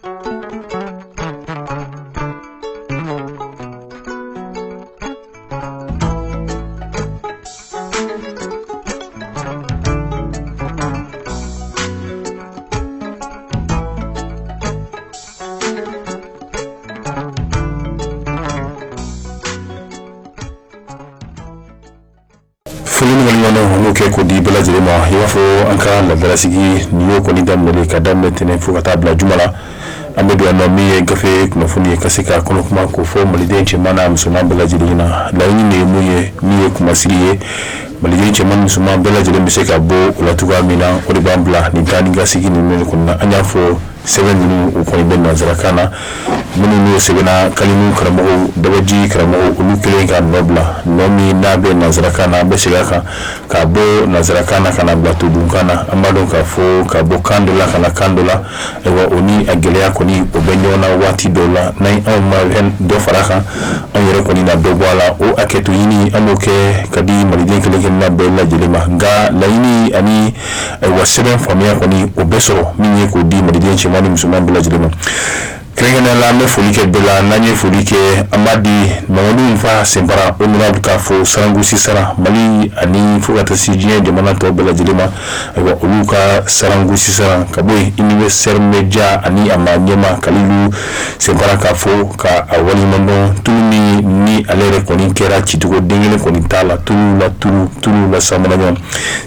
Foli ni waleɲumandɔn an b'o kɛ k'o di bɛɛ lajɛlen ma. I b'a fɔ an ka laadalasigi nin y'o kɔni daminɛlen ka daminɛ tɛnɛn fo ka taa bila juma la, an bɛ don yan nɔ min ye gafe kunnafoni ye, ka se ka kɔnɔkuma k'o fɔ maliden cɛman n'a musoman bɛɛ lajɛlen ɲɛna. Laɲini de ye mun ye, min ye kumasiri ye, maliden cɛman ni musoman bɛɛ lajɛlen bɛ se ka bɔ o la cogoya min na, o de b'an bila nin taa ni ka segin ninnu kɔnɔna. An y'a fɔ, sɛbɛn ninnu u kɔni bɛ nansarakan na, minnu n'o sɛbɛnna kalimu karamɔgɔw, dabaji karamɔgɔw, olu kelen ka nɔ bila, nɔ min n'a bɛ nansarakan na. An bɛ segin a kan, ka bɔ nansarakan na ka na bila todunkan na. An b'a dɔn k'a fɔ ka bɔ kan dɔ la ka na kan dɔ la, ayiwa, o ni a gɛlɛya kɔni o bɛ ɲɔgɔn na waati dɔw la. N'an anw ma dɔ fara a kan, anw yɛrɛ kɔni na dɔ bɔ a la. O hakɛto ɲini an b'o kɛ ka di maliden kelen kelenna bɛɛ lajɛlen ma. Nka laɲini ani ayiwa sɛbɛn faamuya kɔni, o bɛ sɔrɔ min ye k'o di maliden cɛman ni musoman bɛɛ lajɛlen ma. Kɛrɛnkɛrɛnnenya la, an bɛ foli kɛ bɛɛ la. N'an ye foli kɛ, an b'a di Mamadu Fa Senpara, honorable, k'a fɔ Sarangosi sara Mali ani fo ka taa se diɲɛ jamana tɔw bɛɛ lajɛlen ma. Ayiwa, olu ka Sarangosi sara ka bɔ yen, Universel Media ani a maa ɲɛma Kalilu Senpara, k'a fɔ ka a waleɲumandɔn. Tulu min ni ale yɛrɛ kɔni kɛra cicogo den kelen kɔni t'a la, tulu la tulu tulu la samanaɲɔgɔn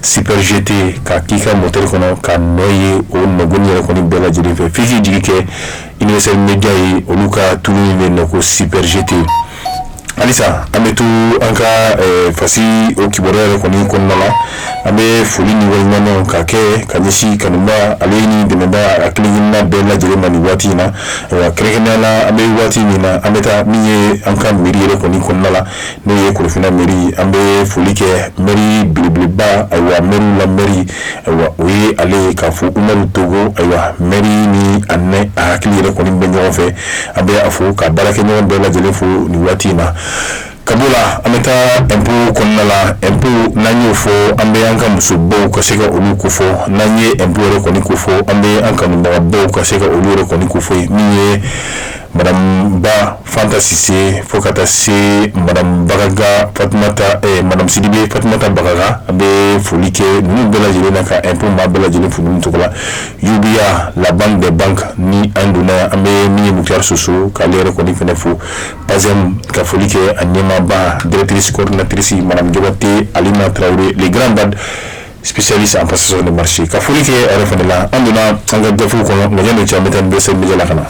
Super GT ka k'i ka moteur kɔnɔ ka nɔ ye, o nɔgɔni yɛrɛ kɔni bɛɛ lajɛlen fɛ, f'i k'i jigi kɛ Universel Media ye, olu ka tulu min bɛ yen nɔ ko Super GT. Halisa an bɛ to an ka fasi o kibaruya yɛrɛ kɔni kɔnɔna la. An bɛ foli ni waleɲumandɔn ka kɛ ka ɲɛsin kanuba ale ni dɛmɛba a kelen-kelenna bɛɛ lajɛlen ma nin waati in na. Ayiwa, kɛrɛnkɛrɛnnenya la, an bɛ waati min na, an bɛ taa min ye an ka mairie yɛrɛ kɔni kɔnɔna la, n'o ye Korofina mairie. An bɛ foli kɛ mairie belebeleba, ayiwa, maire la mairie, ayiwa, o ye ale ye, k'a fɔ Umaru Togo. Ayiwa, mairie ni a ne a hakili yɛrɛ kɔni bɛ ɲɔgɔn fɛ. An bɛ a fo ka baarakɛɲɔgɔn bɛɛ lajɛlen fo nin waati in na. Ka b'o la, an bɛ taa impôt kɔnɔna la. Impôt, n'an y'o fɔ, an bɛ an ka musobaw ka se ka olu kofɔ. N'an ye impôt yɛrɛ kɔni kofɔ, an bɛ an kanubagabaw ka se ka olu yɛrɛ kɔni kofɔ ye, min ye Madame Ba Fanta Sise, fo ka taa se Madame Bagaga Fatumata, Madame Sidibe Fatumata Bagaga. An bɛ foli kɛ ninnu bɛɛ lajɛlen na, ka impôt maa bɛɛ lajɛlen fo ninnu tɔgɔ la. UBA, la banque des banques, ni an donna, an bɛ min ye Mukutari Soso, k'ale yɛrɛ kɔni fɛnɛ fo. PASEM, ka foli kɛ a ɲɛmaaba, directrice coordinatrice, Madame Jabate Alima Traoré, le grand bad spécialiste en passation de marché, ka foli kɛ a yɛrɛ fɛnɛ la. An donna an ka gafew kɔnɔ, nka yanni o cɛ, an bɛ taa Universel Media la ka na.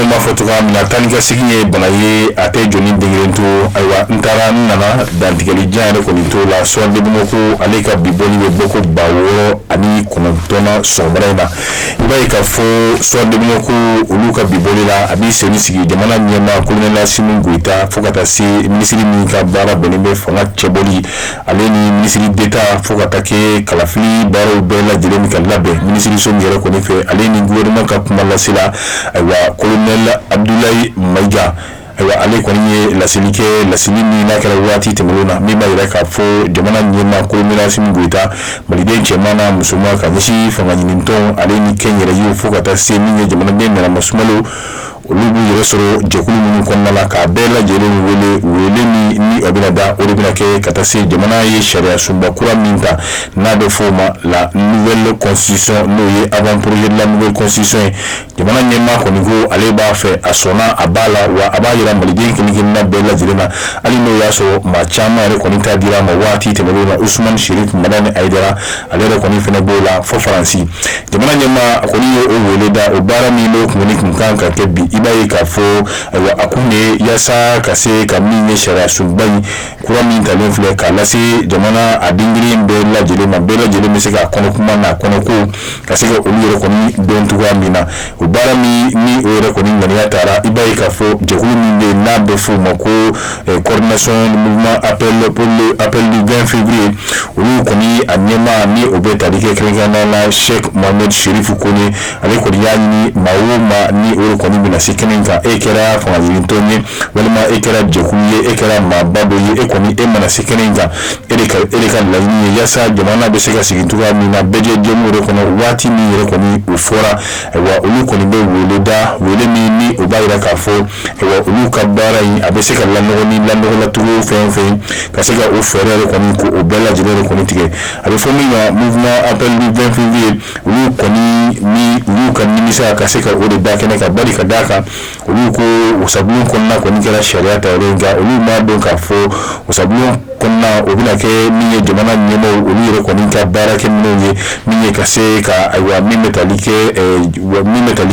Bamananw b'a fɔ cogoya min na, taa ni ka segin ye bana ye, a tɛ jɔni den kelen to. Ayiwa, n taara n nana, dantigɛli jan yɛrɛ kɔni t'o la. Soir de Bamako, ale ka bi bɔli bɛ bɔ ko 6009 na sɔgɔmada in na. I b'a ye k'a fɔ Soir de Bamako, olu ka bi bɔli la, a b'i senni sigi jamana ɲɛmaa Colonel Assimi Goïta, fo ka taa se minisiri min ka baara bɛnnen bɛ fanga cɛbɔli, ale ni minisiri d'État, fo ka taa kɛ kalafili baaraw bɛɛ lajɛlen bɛ ka labɛn minisiriso min yɛrɛ kɔni fɛ, ale ni gouvernement ka kuma lasela, ayiwa, Colonel Abdoulaye Maïga. Ayiwa, ale kɔni ye laseli kɛ, laseli min n'a kɛra waati tɛmɛnenw na, min b'a jira k'a fɔ jamana ɲɛmaa Colonel Assimi Goïta, maliden cɛman n'a musoman, ka ɲɛsin fanga ɲinitɔn, ale ni kɛnyɛrɛyew, fo ka taa se min ye jamanaden nanamasumalo, olu b'u yɛrɛ sɔrɔ jɛkulu minnu kɔnɔna la, k'a bɛɛ lajɛlen wele. Wele min ni a bɛna da, o de bɛna kɛ ka taa se jamana ye sariya sunba kura min ta, n'a bɛ fɔ o ma la nouvelle constitution, n'o ye avant projet de la nouvelle constitution ye. Jamana ɲɛmaa kɔni ko ale b'a fɛ, a sɔnna, a b'a la, wa a b'a jira maliden kelen kelenna bɛɛ lajɛlen na, hali n'o y'a sɔrɔ maa caman yɛrɛ kɔni ta dira a ma waati tɛmɛnenw na. Usumani Sherif Madani Hayidara, ale yɛrɛ kɔni fana b'o la fo Faransi. Jamana ɲɛmaa a kɔni ye o wele da. O baara min n'o kɔni kun kan ka kɛ bi, i b'a ye k'a fɔ, ayiwa, a kun de ye yaasa ka se ka min ye sariya sunba in kura min talen filɛ k'a lase jamana a den kelen bɛɛ lajɛlen ma, bɛɛ lajɛlen bɛ se k'a kɔnɔ kuma n'a kɔnɔ ko ka se ka olu yɛrɛ kɔni dɔn cogoya min na. O baara min ni o yɛrɛ kɔni ŋaniya taara, i b'a ye k'a fɔ jɛkulu min bɛ yen n'a bɛ f'o ma ko coordination mouvement appel pour le appel du 20 février, olu kɔni a ɲɛmaa ni o bɛ tali kɛ kɛrɛnkɛrɛnnenya la Cheikh Mohamed Chérif Kone, ale kɔni y'a ɲini maa o maa ni o yɛrɛ kɔni bɛna se kɛnɛ kan, e kɛra fanga ɲinitɔn ye walima e kɛra jɛkulu ye, e kɛra maaba dɔ ye, e kɔni e mana se kɛnɛ in kan, e de ka laɲini ye yaasa jamana bɛ se ka sigi cogoya min na bɛɛ jɛmu yɛrɛ kɔnɔ. Waati min yɛrɛ kɔni o fɔra, ayiwa, olu kɔni bɛ wele da, wele min ni o b'a jira k'a fɔ, ayiwa, olu ka baara in a bɛ se ka lanɔgɔ ni lanɔgɔlacogo fɛn o fɛn, ka se ka o fɛɛrɛ yɛrɛ kɔni ko o bɛɛ lajɛlen yɛrɛ kɔni tigɛ. A bɛ fɔ min ma mouvement appel du 20 février, olu kɔni ni olu ka nimisa ka se ka o de da kɛnɛ kan, bari ka d'a kan olu ko wasabulon kɔnɔna kɔni kɛra sariya ta yɔrɔ ye, nka olu m'a dɔn k'a fɔ wasabulon kɔnɔna o bɛna kɛ min ye jamana ɲɛmaaw olu yɛrɛ kɔni ka baarakɛminɛnw ye, min ye ka se ka, ayiwa, min bɛ tali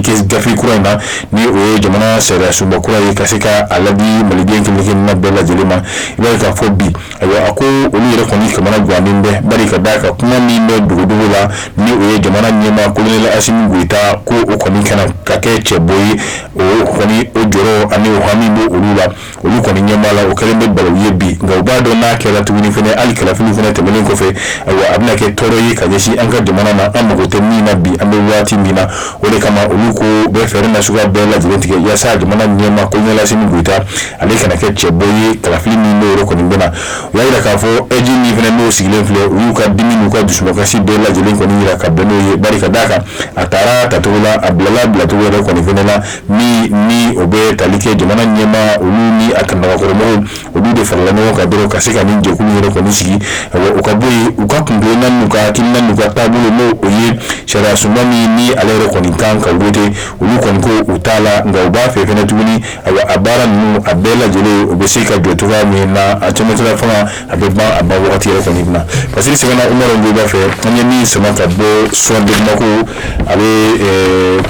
kɛ gafe kura in na, ni o ye jamana sariya sunba kura ye, ka se ka a ladi maliden kelen kelenna bɛɛ lajɛlen ma. I b'a ye k'a fɔ bi, ayiwa, a ko olu yɛrɛ kɔni kamana gannen bɛ, bari ka d'a kan kuma min bɛ dogodogo la, ni o ye jamana ɲɛmaa Colonel Assimi Goïta ko o kɔni kana ka kɛ cɛbɔ ye, o kɔni o jɔrɔ ani o hami b'o olu la. Olu kɔni ɲɛ b'a la, o kɛlen bɛ balawu ye bi, nka u b'a dɔn n'a kɛra tuguni fɛnɛ, hali kalafili fɛnɛ tɛmɛnen kɔfɛ, ayiwa, a bɛna kɛ tɔɔrɔ ye ka ɲɛsin an ka jamana ma, an mago tɛ min na bi, an bɛ waati min na. O de kama olu ko bɛ fɛɛrɛ nasuguya bɛɛ lajɛlen tigɛ yaasa jamana ɲɛmaa Colonel Assimi Goïta, ale kana kɛ cɛbɔ ye kalafili min n'o yɛrɛ kɔni bɛ na. U y'a jira k'a fɔ AIGE min fɛnɛ n'o sigilen filɛ, u y'u ka dimi n'u ka dusukasi bɛɛ lajɛlen kɔni jira ka bɛn n'o ye, bari ka d'a kan a taara tacogo la, a bilala bilacogo yɛrɛ kɔni fɛnɛ la, min ni o bɛ tali kɛ jamana ɲɛmaa olu ni a kanubagakɔrɔmɔgɔw, olu de farala ɲɔgɔn kan dɔrɔn ka se ka nin jɛkulu yɛrɛ kɔni sigi. Ayiwa, u ka bɔ yen, u ka kuntilenna n'u ka hakilina n'u ka taabolo, n'o o ye sariya sunba min ni ale yɛrɛ kɔni kan ka voter, olu kɔni ko u t'a la, nka u b'a fɛ fɛnɛ tuguni, ayiwa, a baara ninnu a bɛɛ lajɛlen o bɛ se ka jɔ cogoya min na, a cɛmancɛla fanga a bɛ ban a ban wagati yɛrɛ kɔni na. Parce que sɛbɛnna Umaru Ngoyiba fɛ, an ye min sama ka bɔ Soir de Bamako ale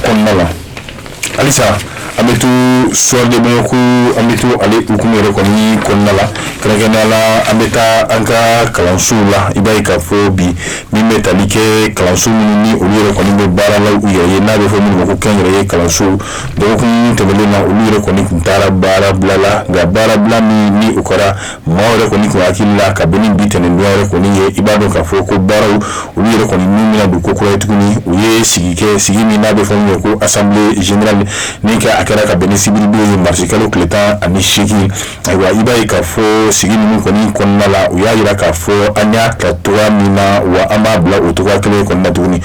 kɔnɔna la. Halisa an bɛ to Soir de Bamako, an bɛ to ale hukumu yɛrɛ kɔni kɔnɔna la. Kɛrɛnkɛrɛnnenya la, an bɛ taa an ka kalansow la. I b'a ye k'a fɔ bi, min bɛ tali kɛ kalanso minnu ni olu yɛrɛ kɔni bɛ baara la u yɛrɛ ye, n'a bɛ fɔ minnu ma ko kɛnyɛrɛye kalanso, dɔgɔkun tɛmɛnen na, olu yɛrɛ kɔni tun taara baara bila la. Nka baara bila min ni o kɛra, maaw yɛrɛ kɔni tun hakili la ka bɛn ni bi tɛnɛndonya yɛrɛ kɔni ye, i b'a dɔn k'a fɔ ko baaraw olu yɛrɛ kɔni min bɛna don ko kura ye tuguni. U ye sigi kɛ, sigi min n'a bɛ fɔ min ma ko assemblée générale, min kɛ a kɛra ka bɛn ni sibiridon ye, marisi kalo tile 18. Ayiwa, i b'a ye k'a fɔ sigi ninnu kɔni kɔnɔna la, u y'a jira k'a fɔ an y'a ta cogoya min na, wa an b'a bila o cogoya kelen kɔnɔna tuguni.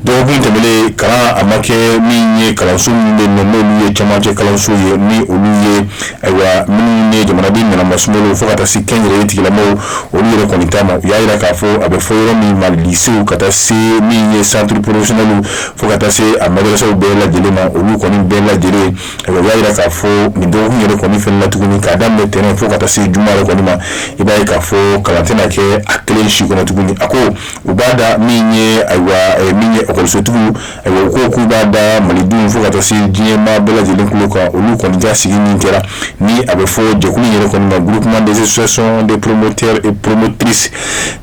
Dɔgɔkun tɛmɛnen, kalan a ma kɛ. Min ye kalanso minnu bɛ yen nɔ, n'olu ye camancɛ kalanso ye, ni olu ye, ayiwa, minnu ye jamanaden ɲɛnamasumalo, fo ka taa se kɛnyɛrɛye tigilamɔgɔw, olu yɛrɛ kɔni ta ma, u y'a jira k'a fɔ a bɛ fɔ yɔrɔ min ma lycée, ka taa se min ye centre professionnel, fo ka taa se a madrasaw bɛɛ lajɛlen ma, olu kɔni bɛɛ lajɛlen, ayiwa, u y'a jira k'a fɔ nin dɔgɔkun yɛrɛ kɔni fɛnɛ la tuguni, k'a daminɛ tɛnɛn fo ka taa se juma yɛrɛ. kɔni ma, i b'a ye k'a fɔ kalan tɛna kɛ a kelen si kɔnɔ tuguni. A ko u b'a da min ye, ayiwa, min ye ekɔlisotigiw, ayiwa, u ko k'u b'a da malidenw fo ka taa se diɲɛ maa bɛɛ lajɛlen tulo kan. Olu kɔni ka sigi min kɛra, ni a bɛ fɔ jɛkulu yɛrɛ kɔni ma Groupement des associations de promoteurs et promotrices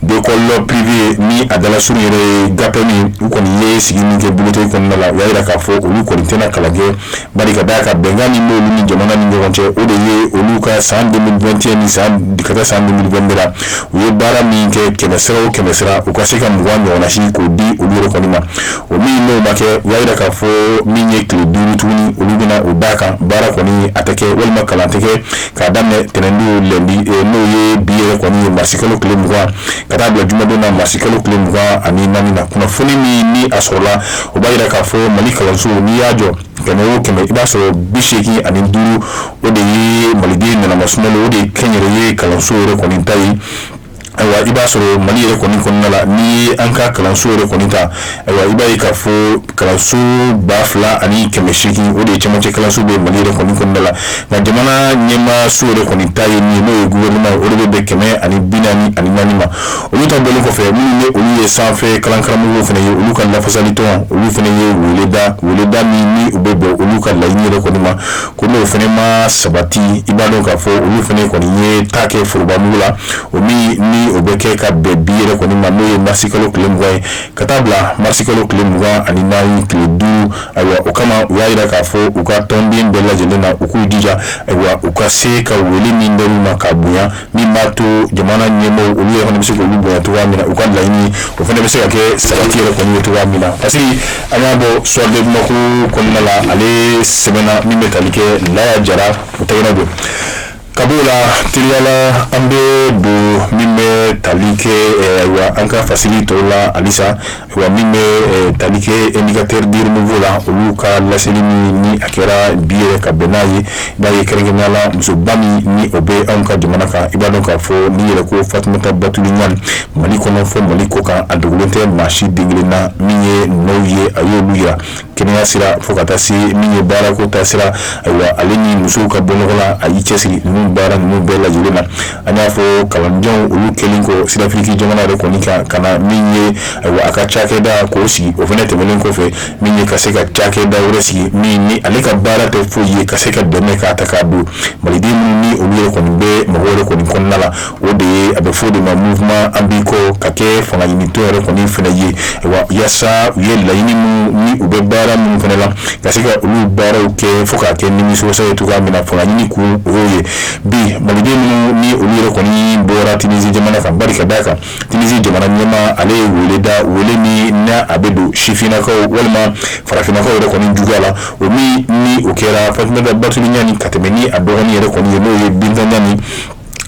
d'écoles privées, ni a dalasurun yɛrɛ ye GAPEM, u kɔni ye sigi min kɛ bulletin kɔnɔna la, u y'a jira k'a fɔ olu kɔni tɛna kalan kɛ, bari ka d'a kan bɛnkan min b'olu ni jamana ni ɲɔgɔn cɛ, o de ye olu ka san 2021 ni san ka taa san 2022 la, u ye baara min kɛ, 100 sira o 100 sira, u ka se ka 20 ɲɔgɔnna si k'o di olu yɛrɛ kɔni ma. O min n'o ma kɛ, u y'a jira k'a fɔ min ye tile 5 tuguni, olu bɛna o d'a kan, baara kɔni a tɛ kɛ walima kalan tɛ kɛ k'a daminɛ tɛnɛndon, lundi, n'o ye bi yɛrɛ kɔni ye, marisikalo tile 20, ka taa bila jumadon na, marisikalo tile 24 na. Kunnafoni min ni a sɔrɔla, o b'a jira k'a fɔ Mali kalanso, n'i y'a jɔ 100 o 100, i b'a sɔrɔ 85, o de ye maliden nanamasumalo, o de ye kɛnyɛrɛye kalanso yɛrɛ kɔni ta ye. Ayiwa, i b'a sɔrɔ Mali yɛrɛ kɔni kɔnɔna la, n'i ye an ka kalanso yɛrɛ kɔni ta, ayiwa, i b'a ye k'a fɔ kalanso 2800, o de ye cɛmancɛ kalanso bɛ Mali yɛrɛ kɔni kɔnɔna la. Nka jamana ɲɛmaaso yɛrɛ kɔni ta ye min ye, n'o ye gouvernement ye, o de bɛ bɛn 144 ma. Olu ta bɔlen kɔfɛ, minnu bɛ olu ye sanfɛ kalankaramɔgɔw fana ye, olu ka lafasalitɔn, olu fana ye wele da, weleda min ni u bɛ bɛn olu ka laɲini yɛrɛ kɔni ma, ko n'o fana ma sabati, i b'a dɔn k'a fɔ olu fana kɔni ye ta kɛ forobamugu la, o min ni o bɛ kɛ ka bɛn bi yɛrɛ kɔni ma, n'o ye marisikalo tile 20 ye, ka taa bila marisikalo tile 24, tile 5. Ayiwa, o kama u y'a jira k'a fɔ u ka tɔnden bɛɛ lajɛlen na, u k'u jija, ayiwa, u ka se ka wele min d'u ma ka bonya, min b'a to jamana ɲɛmɔgɔw olu yɛrɛ fana bɛ se k'olu bonya cogoya min na, u ka laɲini o fana bɛ se ka kɛ sabati yɛrɛ kɔni ye cogoya min na. Parce que an y'a bɔ Soir de Bamako kɔnɔna la, ale sɛbɛnna min bɛ tali kɛ Laya Jara, o tɛgɛnɛ don. Ka b'o la teliya la, an bɛ don min bɛ tali kɛ, ayiwa, an ka fasiri tɔw la halisa. Ayiwa, min bɛ tali kɛ Indicateur du Renouveau la, olu ka laseli min ni a kɛra bi yɛrɛ ka bɛn n'a ye, i b'a ye kɛrɛnkɛrɛnnenya la, musoba min ni o bɛ anw ka jamana kan, i b'a dɔn k'a fɔ n'i yɛrɛ ko Fatumata Batuli Ɲani, Mali kɔnɔ fɔ Mali kɔ kan, a dogolen tɛ maa si den kelen na. Min ye nɔw ye, a y'olu yira kɛnɛya sira fo ka taa se min ye baarako ta sira, ayiwa, ale ni musow ka bɔ nɔgɔ la, a y'i cɛsiri ninnu baara ninnu bɛɛ lajɛlen na. An y'a fɔ kalandenw olu kɛlen kɔ Sud-Afrique jamana yɛrɛ kɔni kan ka na, min ye, ayiwa, a ka cakɛda k'o sigi, o fana tɛmɛnen kɔfɛ, min ye ka se ka cakɛda wɛrɛ sigi, min ni ale ka baara tɛ foyi ye ka se ka dɛmɛ k'a ta k'a don maliden minnu ni olu yɛrɛ kɔni bɛ mɔgɔ yɛrɛ kɔni kɔnɔna la, o de ye a bɛ fɔ o de ma Mouvement An B'i Kɔ, ka kɛ fanga ɲinitɔn yɛrɛ kɔni fana ye. Ayiwa, yaasa u ye laɲini minnu ni u bɛ baara minnu fana la, ka se ka olu baaraw kɛ fo k'a kɛ nimisiwasa ye cogoya min na, fanga ɲini kun o y'o ye. Bi maliden minnu ni olu yɛrɛ kɔni bɔra Tunisie jamana kan, bari ka d'a kan Tunisie jamana ɲɛmaa, ale ye wele da, wele min n'a a bɛ don sifinnakaw walima farafinnakaw yɛrɛ kɔni juguya la, o min ni o kɛra Fatumata Batuli Ɲani ka tɛmɛ ni a dɔgɔnin yɛrɛ kɔni ye, n'o ye Binta Ɲani.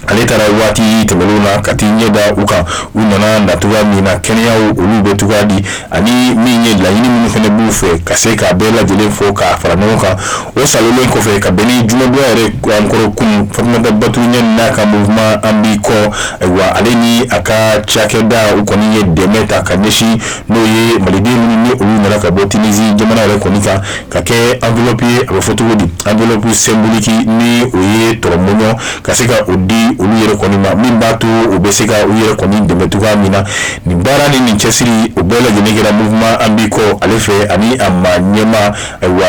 Ale taara waati tɛmɛnlenw na ka t'i ɲɛ da u kan, u nana na cogoya min na, kɛnɛyaw olu bɛ cogoya di, ani min ye laɲini minnu fana b'u fɛ, ka se k'a bɛɛ lajɛlen fɔ k'a fara ɲɔgɔn kan. O salolen kɔfɛ, ka bɛn ni jumadonya yɛrɛ an kɔrɔ kunun, Fatumata Batuli Ɲani n'a ka Mouvement An B'i Kɔ, ayiwa, ale ni a ka cakɛda, u kɔni ye dɛmɛ ta ka ɲɛsin, n'o ye maliden minnu ni olu nana ka bɔ Tunisie jamana yɛrɛ kɔni kan, ka kɛ enveloppe ye, a bɛ fɔ cogo di, enveloppe symbolique, ni o ye tɔrɔmɔɲɔ, ka se ka o di olu yɛrɛ kɔni ma, min b'a to u bɛ se ka u yɛrɛ kɔni dɛmɛ cogoya min na. Nin baara ni nin cɛsiri, o bɛɛ lajɛlen kɛra Mouvement An B'i Kɔ ale fɛ, ani a maa ɲɛmaa, ayiwa,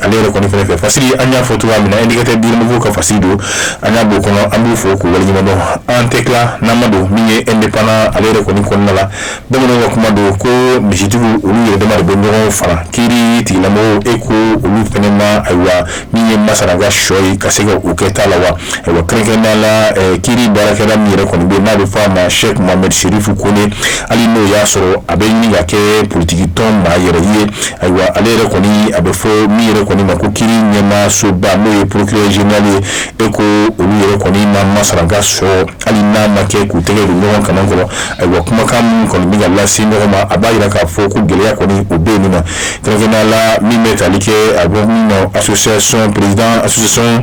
ale yɛrɛ kɔni fɛnɛ fɛ. Fasiri, an y'a fɔ cogoya min na, Indicateur du Renouveau ka fasiri don, an y'a b'o kɔnɔ, an b'u fo k'u waleɲuman dɔn. An tɛ tila n'an ma don min ye Indépendant ale yɛrɛ kɔni kɔnɔna la. Bamananw ka kuma don ko misitigiw olu yɛrɛ dama de bɛ ɲɔgɔn fara. Kiiri tigilamɔgɔw, e ko olu fɛnɛ ma, ayiwa, min ye masaranga sɔ ye, ka se ka o kɛ ta la wa? Ayiwa, kɛrɛnkɛrɛnnenya la, kiiri baarakɛla min yɛrɛ kɔni bɛ n'a bɛ fɔ a ma Cheikh Mohamed Chérif Kone, hali n'o y'a sɔrɔ a bɛ ɲini ka kɛ politiki tɔn maa yɛrɛ ye, ayiwa, ale yɛrɛ kɔni, a bɛ fɔ min yɛrɛ kɔni ma ko kiiri ɲɛmaasoba, n'o ye procureur général ye, e ko olu yɛrɛ kɔni ma masaranga sɔ, hali n'a ma kɛ k'u tɛgɛ don ɲɔgɔn kaman kɔrɔ. Ayiwa, kumakan min kɔni bɛ ka lase ɲɔgɔn ma, a b'a jira k'a fɔ ko gɛlɛya kɔni o bɛ yen nɔ, kɛrɛnkɛrɛnnenya la min bɛ tali kɛ a bɛ min ma association, président Association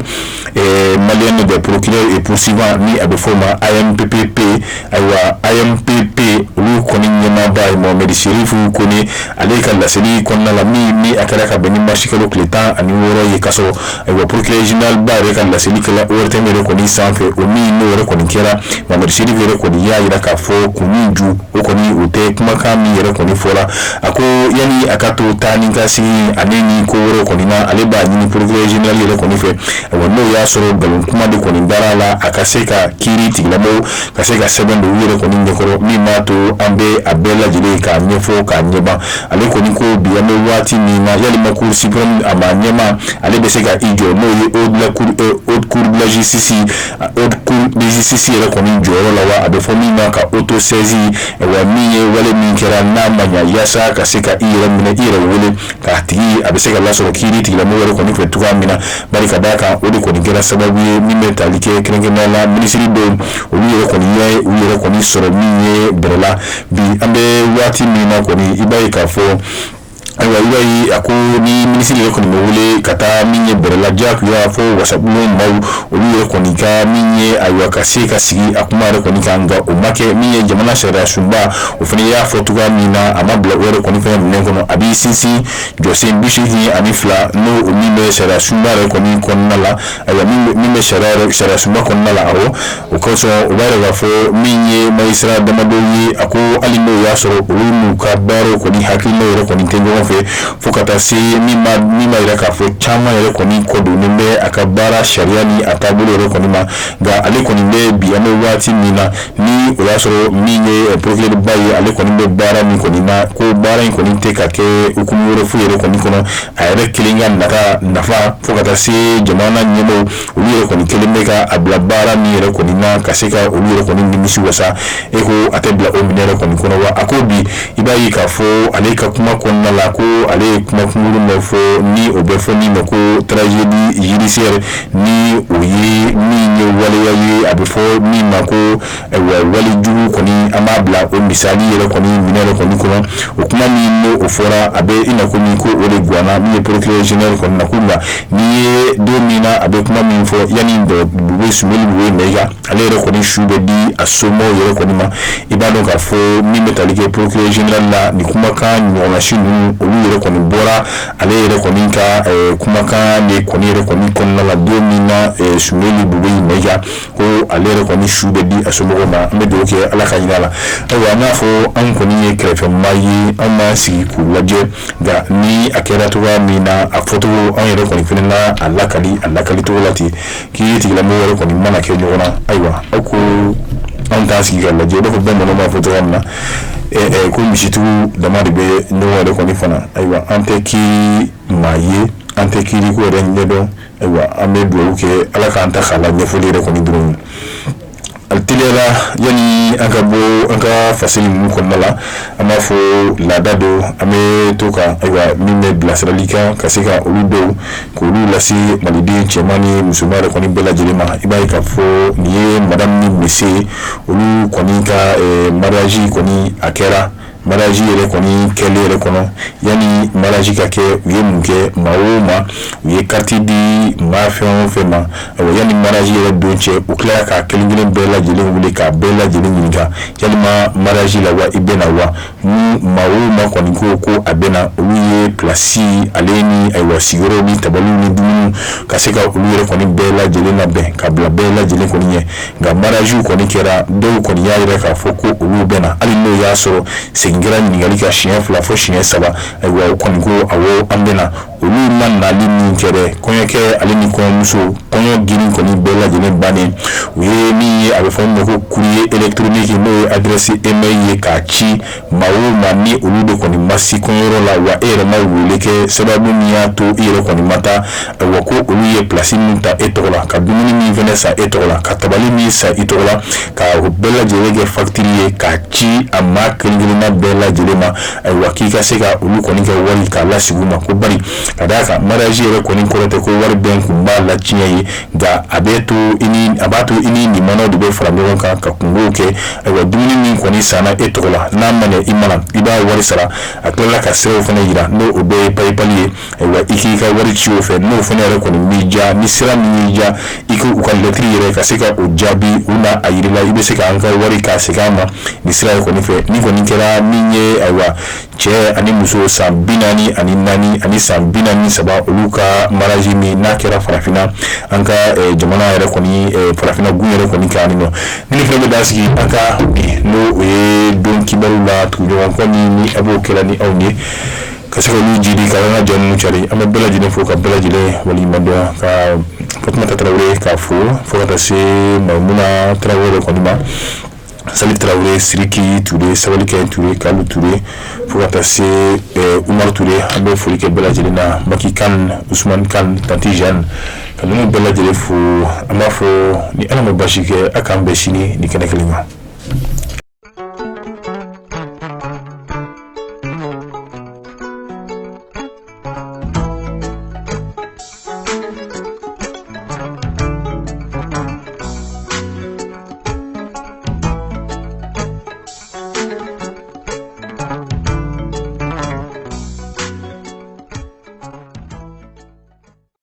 malienne des procureurs et poursuivants, ni a bɛ fɔ o ma AMPPP. Ayiwa, AMPP olu kɔni ɲɛmaaba ye Mohamed Chérif Kone, ale ka laseli kɔnɔna la, min ni a kɛra ka bɛn ni marisikalo tile 16 ye, k'a sɔrɔ ayiwa procureur général ba yɛrɛ ka laseli kɛla ORTM yɛrɛ kɔni sanfɛ, o min n'o yɛrɛ kɔni kɛra, Mohamed Chérif yɛrɛ kɔni y'a jira k'a fɔ kun min ju o kɔni o tɛ kumakan min yɛrɛ kɔni fɔra. A ko yanni a ka to taa ni ka segin ale ni ko wɛrɛ kɔni na, ale b'a ɲini procureur général yɛrɛ kɔni fɛ, ayiwa n'o y'a sɔrɔ nkalon kuma de kɔni dara a la, a ka se ka kiiri tigilamɔgɔw ka se ka sɛbɛn don u yɛrɛ kɔni ɲɛkɔrɔ min b'a to an bɛ a bɛɛ lajɛlen k'a ɲɛfɔ k'a ɲɛban. Ale kɔni ko bi an bɛ waati min na, yalima cour suprême a ma ɲɛma ale bɛ se ka i jɔ n'o ye haute cour de la justice, haute cour de justice yɛrɛ kɔni jɔyɔrɔ la wa? A bɛ fɔ min ma ka autosaisine wa, min ye wale min kɛra n'a ma ɲa, yaasa ka se ka i yɛrɛ minɛ, i yɛrɛ wele k'a tigi a bɛ se ka lasɔrɔ kiiri tigilamɔgɔ yɛrɛ kɔni fɛ cogoya min na. Bari ka d'a kan o de kɔni kɛra sababu ye min bɛ tali kɛ kɛrɛnkɛrɛnnenya la minisiri dɔw, olu yɛrɛ kɔni ye u yɛrɛ kɔni sɔrɔ min ye bɛrɛ la. Bi an bɛ waati min na kɔni, i b'a ye k'a fɔ ayiwa i b'a ye a ko ni minisiri yɛrɛ kɔni bɛ wele ka taa min ye bɛrɛ la, diyagoya fo wasabulon maaw olu yɛrɛ kɔni ka min ye ayiwa ka se ka sigi a kuma yɛrɛ kɔni kan, nka o ma kɛ. Min ye jamana sariya sunba, o fana y'a fɔ cogoya min na, a ma bila o yɛrɛ kɔni fɛnɛ minɛn kɔnɔ. A b'i sinsin jɔsen 82, n'o min bɛ sariya sunba yɛrɛ kɔni kɔnɔna la, ayiwa min bɛ sariya sunba kɔnɔna la. Awɔ, o kosɔn o b'a yira k'a fɔ min ye magistrat damadɔ ye, a ko hali n'o y'a sɔrɔ olu n'u ka baaraw kɔni hakilinaw yɛrɛ kɔni tɛ ɲɔgɔn fɛ, fo ka taa se min b'a yira k'a fɔ caman yɛrɛ kɔni kɔdonnen bɛ a ka baara sariya ni a taabolo yɛrɛ kɔni ma, nka ale kɔni bɛ bi an bɛ waati min na, ni o y'a sɔrɔ min ye procureur ba ye, ale kɔni bɛ baara min kɔni na, ko baara in kɔni tɛ ka kɛ hukumu wɛrɛ foyi yɛrɛ kɔni kɔnɔ, a yɛrɛ kelen ka nata nafa, fo ka taa se jamana ɲɛmɔgɔw olu yɛrɛ kɔni kelen bɛ ka a bila baara min yɛrɛ kɔni na ka se ka olu yɛrɛ kɔni nimisi wasa, e ko a tɛ bila o minɛ yɛrɛ kɔni kɔnɔ wa. A ko bi i b'a ye k'a fɔ ale ka kuma kɔnɔna la ko ale ye kuma kunkurun dɔ fɔ ni o bɛ fɔ min ma ko tragédie judiciaire, ni o ye min ye waleya ye, a bɛ fɔ min ma ko ayiwa walejugu kɔni, an b'a bila o misali yɛrɛ kɔni minɛ yɛrɛ kɔni kɔnɔ. O kuma min n'o o fɔra, a bɛ i n'a ko min ko o de ganna min ye procureur général kɔni na, ko nka n'i ye don min na a bɛ kuma min fɔ yanni Bube Soumeylou Boubèye Maïga ale yɛrɛ kɔni su bɛ di a somɔgɔw yɛrɛ kɔni ma, i b'a dɔn k'a fɔ min bɛ tali kɛ procureur général la, nin kumakan ɲɔgɔnna si ninnu olu yɛrɛ kɔni bɔra ale yɛrɛ kɔni ka kumakan de kɔni yɛrɛ kɔni kɔnɔna la don min na Soumeylou Boubèye Maïga ko ale yɛrɛ kɔni su bɛ di a somɔgɔw ma. An bɛ dugawu kɛ Ala ka hinɛ a la. Ayiwa an y'a fɔ an kɔni ye kɛrɛfɛmaa ye, an b'an sigi k'u lajɛ, nka ni a kɛra cogoya min na a fɔcogo an yɛrɛ kɔni fana na a lakali a lakali cogo la ten, k'i tigilamɔgɔ yɛrɛ kɔni mana kɛ ɲɔgɔn na. Ayiwa aw ko anw t'an sigi ka lajɛ, i b'a fɔ bamananw b'a fɔ cogoya min na ko misitigiw dama de bɛ ɲɔgɔn yɛrɛ kɔni fana. Ayiwa an tɛ kiiri maa ye, an tɛ kiiri ko yɛrɛ ɲɛdɔn. Ayiwa an bɛ dugawu kɛ Ala k'an ta k'a la ɲɛfɔli yɛrɛ kɔni dɔrɔn teliyala. Yanni an ka bɔ an ka fasiri ninnu kɔnɔna la, an b'a fɔ laada don, an bɛ to ka ayiwa min bɛ bilasirali kan ka se ka olu dɔw k'olu lase maliden cɛman ni musoman yɛrɛ kɔni bɛɛ lajɛlen ma. I b'a ye k'a fɔ nin ye madame ni monsieur, olu kɔni ka mariage kɔni a kɛra. Mariage yɛrɛ kɔni kɛlen yɛrɛ kɔnɔ, yanni mariage ka kɛ, u ye mun kɛ? Maa o maa u ye carte di maa fɛn o fɛn ma, ayiwa yanni mariage yɛrɛ don cɛ, u tilara k'a kelen kelen bɛɛ lajɛlen wele k'a bɛɛ lajɛlen ɲininka yalima mariage la wa i bɛ na wa? Maa o maa kɔni ko ko a bɛ na, olu ye place ale ni ayiwa sigiyɔrɔ ni tabaliw ni dumuni ka se ka olu yɛrɛ kɔni bɛɛ lajɛlen labɛn ka bila bɛɛ lajɛlen kɔni ɲɛ. Nka mariage kɔni kɛra, dɔw kɔni y'a yira k'a fɔ ko olu bɛ na, hali n'o y'a sɔrɔ segin kɛra ɲininkali kan siɲɛ 2 fo siɲɛ 3. Ayiwa u kɔni ko awɔ an bɛ na. Olu ma nali min kɛ dɛ, kɔɲɔkɛ ale ni kɔɲɔmuso, kɔɲɔ girin kɔni bɛɛ lajɛlen bannen, u ye min ye a bɛ fɔ min ma ko courrier électronique, n'o ye adresse email ye, k'a ci maa o maa ni olu de kɔni ma se kɔɲɔyɔrɔ la wa e yɛrɛ ma wele kɛ, sababu min y'a to i yɛrɛ kɔni ma taa. Ayiwa ko olu ye place min ta e tɔgɔ la, ka dumuni min fɛnɛ san e tɔgɔ la, ka tabali min san i tɔgɔ la, ka o bɛɛ lajɛlen kɛ facture ye k'a ci a maa kelen kelenna bɛɛ lajɛlen ma. Ayiwa k'i ka se ka olu kɔni kɛ wari k'a lasigi u ma, ko bari ka d'a kan mariage yɛrɛ kɔni kɔrɔ tɛ ko wari bɛn kun b'a la tiɲɛ ye, nka a bɛ to i ni a b'a to i ni limanaw de bɛ bɛ fara ɲɔgɔn kan ka kunkow kɛ. Ayiwa, dumuni min kɔni sanna e tɔgɔ la, n'a ma ɲɛ i ma na, i b'a wari sara. A tilala ka siraw fana yira, n'o o dɔ ye PayPal ye. Ayiwa, i k'i ka wari ci o fɛ. N'o fana yɛrɛ kɔni m'i diya, ni sira min y'i diya, i k'u ka lɛtiri yɛrɛ ka se ka o jaabi, u na a yir'i la i bɛ se k'an ka wari k'a segin an ma ni sira yɛrɛ kɔni fɛ. Ni kɔni kɛra min ye, ayiwa, cɛ ani muso san 44 ani san 43, olu ka mariage min n'a kɛra farafinna, an ka jamana yɛrɛ kɔni, farafinna gun yɛrɛ kɔni kan nɔ. Ni fana bɛ dan sigi an ka bi, n'o o ye don kibaru la tuguɲɔgɔn kɔ ni a b'o kɛra ni anw ye ka se k'olu jidi ka an ka jɛ ninnu cari. An bɛ bɛɛ lajɛlen fo ka bɛɛ lajɛlen waleɲuman dɔn, ka Fatumata Tarawele k'a fo, fo ka taa se Maimuna Tarawele kɔni ma, Sali Tarawele, Siriki Ture, Sabalikɛ Ture, Kalu Ture, fo ka taa se Umaru Ture. An bɛ foli kɛ bɛɛ lajɛlen na, Maki Kan, Usumani Kan, Tanti Jeanne, ka ninnu bɛɛ lajɛlen fo. An b'a fɔ ni Ala ma basi kɛ, a k'an bɛn sini ni kɛnɛ kelen ma.